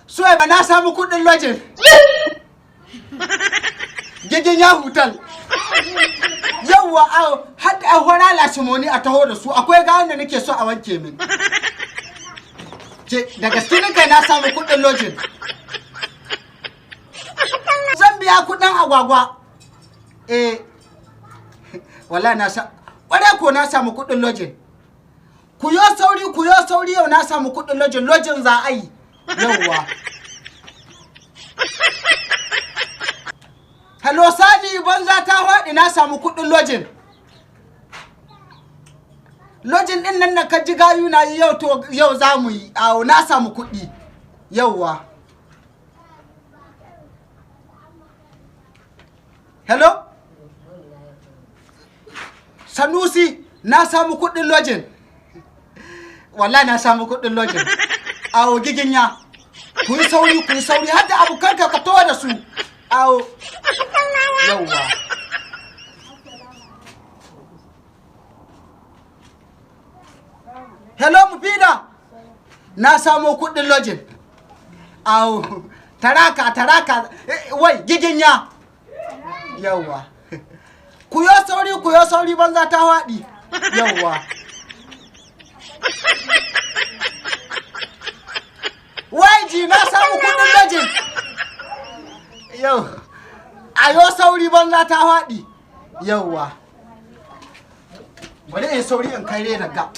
Suwai ba na samu kuɗin lojin. Gigin ya hutal. Yawwa awo, har da hora lashimoni a taho da su, akwai gawan da nake so a wanke min. Ke, da gaske ni kai na samu kuɗin lojin. Zan biya kuɗin agwagwa. Eh, wallahi na sa, ƙwarai ko na samu kuɗin lojin. Ku yo sauri, ku yo sauri, yau na samu kuɗin lojin, lojin za a yi. Yawwa. Hello Sani, banza ta faɗi, na samu kuɗin lojin. Lojin ɗin nan na ka ji gayu na yi yau, to yau za mu yi, awo na samu kuɗi. Yawwa. Hello? Sanusi, na samu kuɗin lojin. Wallahi na samu kuɗin lojin. Awo giginya. Ku yi sauri, ku yi sauri, har da abokanka ka taho da su. Awo. Yawwa. Hello Mufida. Na samo kuɗin lojin. Awo. Taraka, taraka. Wai, giginya. Yawwa. Ku yo sauri, ku yo sauri, banza ta faɗi. Yawwa. Wai ji na samu kuɗin lojin. Yau. A yo sauri, banza ta faɗi. Yawwa. Bari in sauri in kai daga.